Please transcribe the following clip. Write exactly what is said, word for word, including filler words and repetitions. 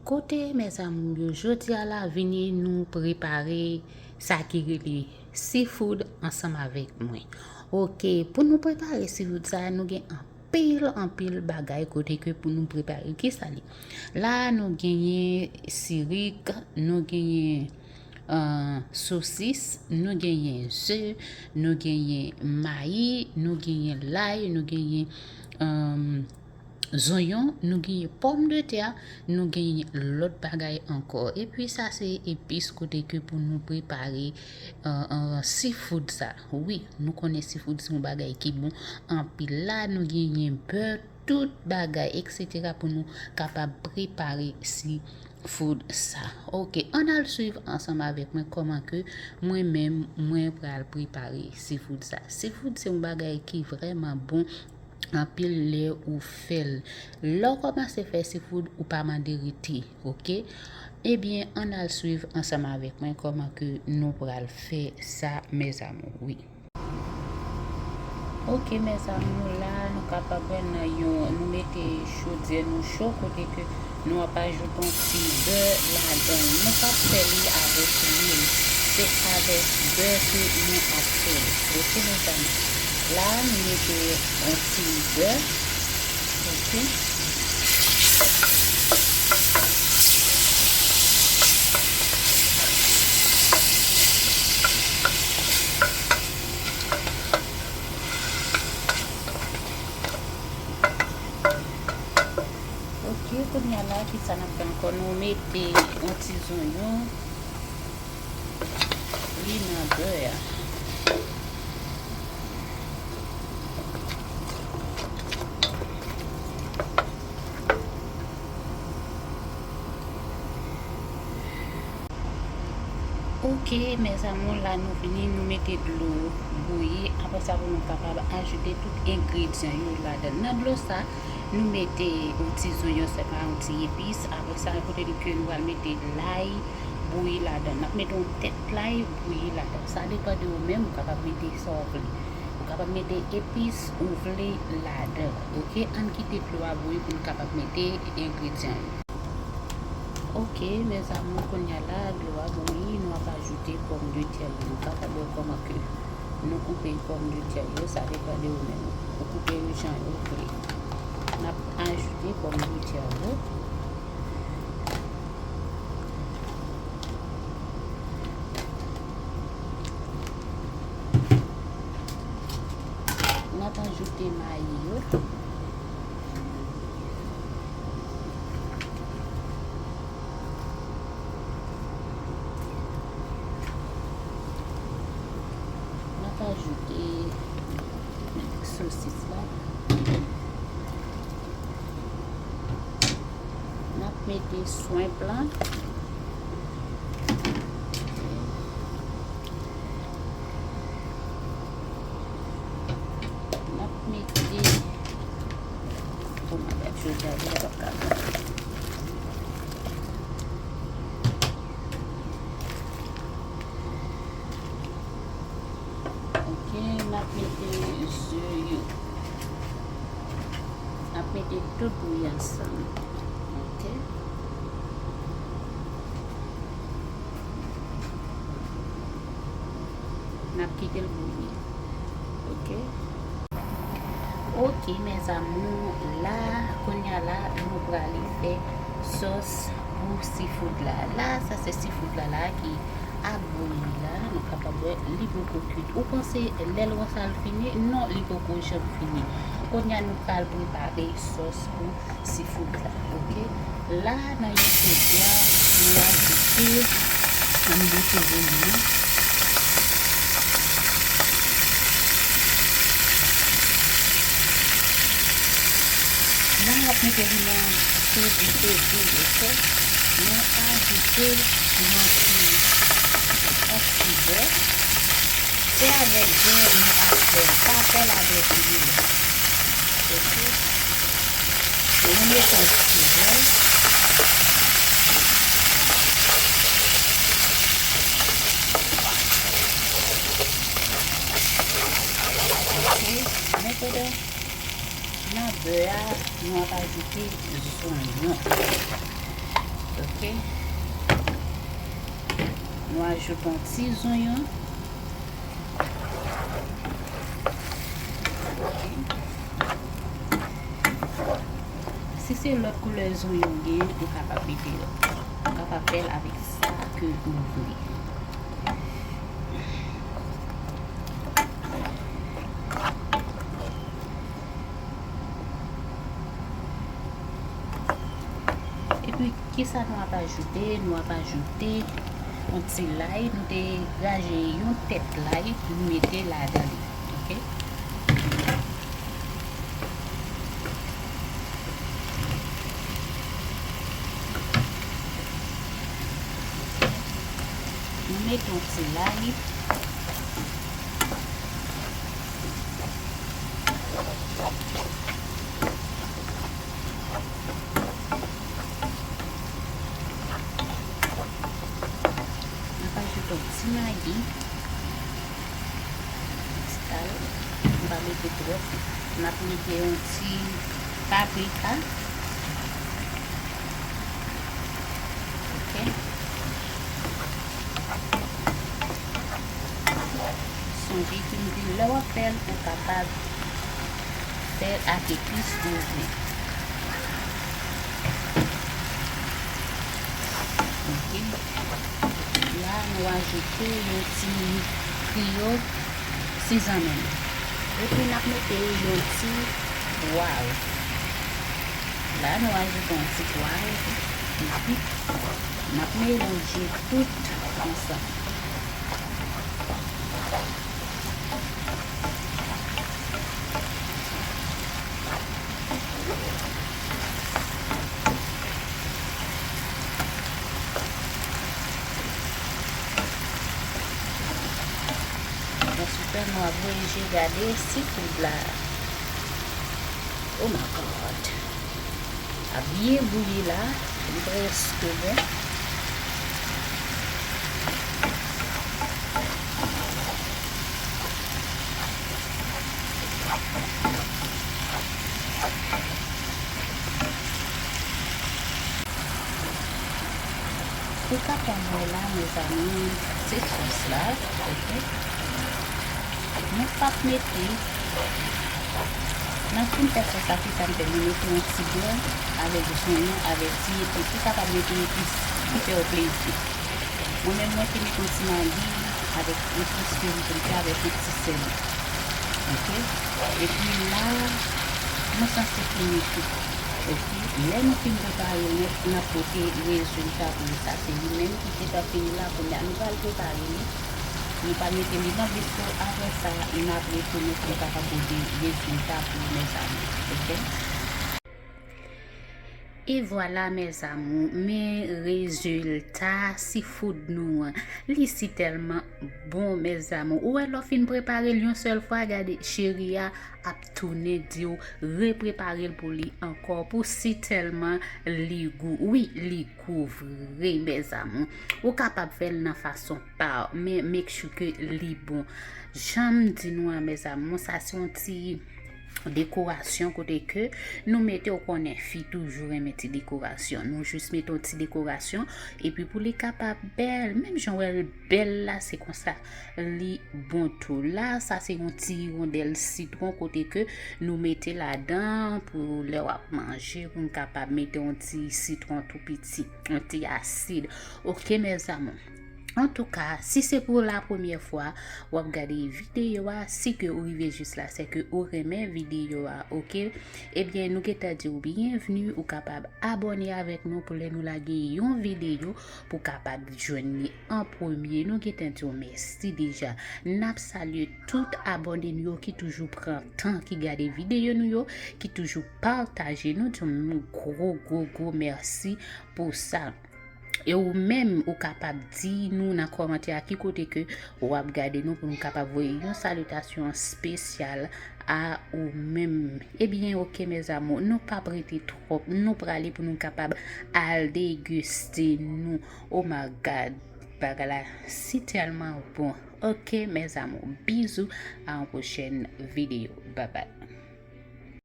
Kote, mes amours yo, jodi a la, vini nou prepare sa ki rele seafood ansanm avèk mwen. Ok, pou nou prepare seafood sa, nou gen anpil, anpil bagay kote ke pou nou prepare. Ki sa li? La, nou genyen sirik, nou genyen, euh, sosis, nou genyen ze, nou genyen mayi, nou genyen lay, nou genyen, euh, zonyon, nou genyen pòmdetè, nou genyen lòt bagay ankò. Epi sa se epis kote ke pou nou prepare, euh, euh, seafood sa. Wi, nou konnen seafood se yon bagay ki bon anpil. La, nou genyen bè, tout bagay, et cetera, pou nou kapab prepare seafood sa. Ok, ann al swiv ansanm avèk mwen kòman ke mwen menm, mwen pral prepare seafood sa. Seafood se yon bagay ki vrèman bon anpil lè ou fè l. Lè w kòmanse fè seafood, ou pa mande rete, ok? Ebyen, ann al swiv ansanm avèk mwen kòman ke nou pral fè sa, mes amours, wi. Ok, mes amours, la, nou kapab wè nan yon, nou mete chodyè nou cho, kote ke nou ap ajoute yon ti bè ladan l. Nou p ap fè li avèk lwil, se avèk bè ke nou ap fè l. Ok, mes amours. La, nou mete yon ti bè. Ok. Ok, kounye a la, ki sa n ap fè ankò? Nou mete yon ti zonyon. Li nan bè a. Ok, mes amours, la nou vini, nou mete dlo bouyi. Apre sa, pou nou kapab ajoute tout engredyan yo ladan. Nan dlo sa, nou mete yon ti zonyon, sèlman yon ti epis. Apre sa, kote ke nou pral mete lay bouyi ladan. N ap mete yon tèt lay bouyi ladan. Sa depann de ou menm, ou kapab mete sa w vle. Ou kapab mete epis ou vle ladan. Ok, ann kite dlo a bouyi pou nou kapab mete engredyan yo. Ok, mes amours, kounye a la, dlo a bouyi, nou ap ajoute pòmdetè yo. Nou kapab wè kòman ke nou koupe pòmdetè yo, sa depann de ou menm. Ou koupe yo jan ou vle. N ap ajoute pòmdetè yo. N ap ajoute mayi yo. N ap ajoute sosis la. N ap mete swimp lan. N ap mete, oh my God, jodi a, jodi a p ap ka bon. Ok, n ap mete ze yo. N ap mete tout bouyi ansanm. Ok. N ap kite l bouyi. Ok. Ok, mes amours, la, kounye a la, nou prale fè sòs pou seafood la. La, sa se seafood la, la ki ap bouyi la, nou kapab wè li poko kuit. Ou panse lè l wè sa l fini? Non, li poko janm fini. Kounye a nou pral prepare sòs pou seafood la, ok? La, nan yon chodyè, nou ajoute, ann boute volin nan. La, n ap mete li nan tou bouche douz, ok? Nou ajoute yon ti, yon ti bè. Se avèk bè nou ap fè l, pa fè l avèk lwil. Ok. Nou mete yon ti bè. Ok. Mentnan, nan bè a, nou ap ajoute zonyon. Ok. Nou ajoute yon ti zonyon. Ok. Si se lòt koulè zonyon w gen, ou kapab mete lòt. Ou kapab fè l avèk sa ke ou vle. Epi, kisa nou ap ajoute? Nou ap ajoute yon ti lay. Nou te graje yon tèt lay, nou mete ladan li. Ok? Nou mete yon ti lay. N ap ajoute yon ti magi. Ti sal. Nou pa mete twòp. N ap mete yon ti paprika. Ok. Sonje ke m di lè w ap fè l, ou kapab fè l ak epis ou vle. Ok. La, nou ajoute yon ti kriyo seasoning. Epi n ap mete yon ti pwav. La, nou ajoute yon ti pwav. Epi, n ap melanje tout ansanm. Answit, nou ap voye je gade seafood la. Oh my God! Ap byen bouyi la, li prèske bon. Ou kapab wè la, mezanmi, se sòs la, ok? Nou p ap mete, nan fin fè sòs la, se sa m fè, nou mete yon ti blan avèk zonyon, avèk ti epis. Ou kapab mete epis ki fè w plezi. Mwen menm, mwen te mete yon ti magi avèk epis ke m te mete avèk yon ti sèl. Ok? Epi la, nou sanse fini tou. Ok? Lè nou fin prepare l nèt, n ap pote rezilta pou li. Sa se li menm ki gentan fini la. Kounye a, nou pral prepare li. Nou pral mete li nan bistro. Apre sa, n ap retounen pou nou kapab pote rezilta pou mezanmi. Ok? E vwala, mes amours, men rezilta seafood nou an. Li si tèlman bon, mes amours. Ou wè, lè w fin prepare l yon sèl fwa, gade, cheri a ap tounen di w reprepare l pou li ankò, pou si tèlman li gou. Wi, li gou vre, mes amours. Ou kapab fè l nan fason pa w, men make sure ke li bon. Jan m di nou an, mes amours, sa se yon ti dekorasyon kote ke nou mete, w konnen fi toujou renmen ti dekorasyon. Nou jis mete yon ti dekorasyon, epi pou li kapab bèl, menm jan w wè l bèl la, se konsa li bon tou. La, sa se yon ti rondèl sitwon kote ke nou mete ladan pou lè w ap manje, pou n kapab mete yon ti sitwon tou piti, yon ti asid. Ok, mes amours. Antouka, si se pou la premyè fwa w ap gade videyo a, si ke ou rive jis la, se ke ou renmen videyo a, ok? Ebyen, nou gentan di w byenvni, ou kapab abòne avèk nou pou lè nou lage yon videyo, pou w kapab jwenn li an premye. Nou gentan di w mèsi deja. N ap salye tout abòne nou yo ki toujou pran tan, ki gade videyo nou yo, ki toujou pataje. Nou di w yon gwo, gwo, gwo mèsi pou sa. E ou menm, ou kapab di nou nan kòmantè a ki kote ke w ap gade nou pou nou kapab voye yon salitasyon espesyal a ou menm. Ebyen, ok, mes amours, nou p ap rete twòp, nou prale pou nou kapab al degiste nou. Oh my God, bagay la si tèlman bon. Ok, mes amours, bizou, a yon pwochèn videyo. Bye bye.